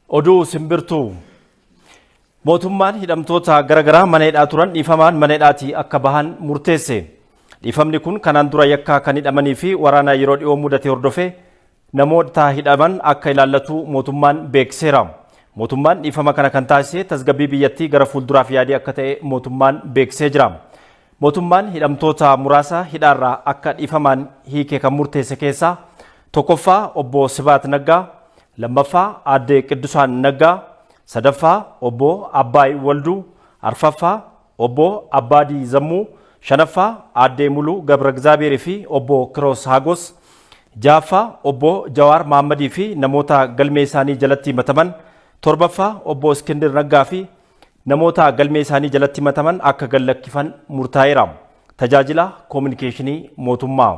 Oduu simbirtuu. Mootummaan hidhamtoota garaagaraa mana hidhaa turan dhiifamaan mana hidhaatii akka bahan murteesse. Dhiifamni kun kanaan dura yakkaa kan hidhamanii fi waraana yeroo dhiyoo mudate hordofee namoota hidhaman akka ilaallatu mootummaan beeksiseera. Mootummaan dhiifama kana kan taasise tasgabbii biyyattii gara fuulduraaf yaadee akka ta'e mootummaan beeksisee jira. Mootummaan hidhamtoota muraasa hidhaarraa akka dhiifamaan hiike kan murteesse keessaa tokkoffaa obbo Sibaat Naggaa, lammaffaa aadde Qiddusaan Naggaa, sadaffaa obbo Abbaay Walduu, arfaffaa obbo Abbaadii Zammuu, shanaffaa aadde Muluu Gabra Gizaabeerii fi obbo Kiroos Hagos, ja'affaa obbo Jawaar Mahammadii fi namoota galmee isaanii jalatti himataman, torbaffaa obbo Iskindir Naggaa fi namoota galmee isaanii jalatti himataman akka gallakkifan murtaa'eera. Tajaajila koominikeeshinii mootummaa.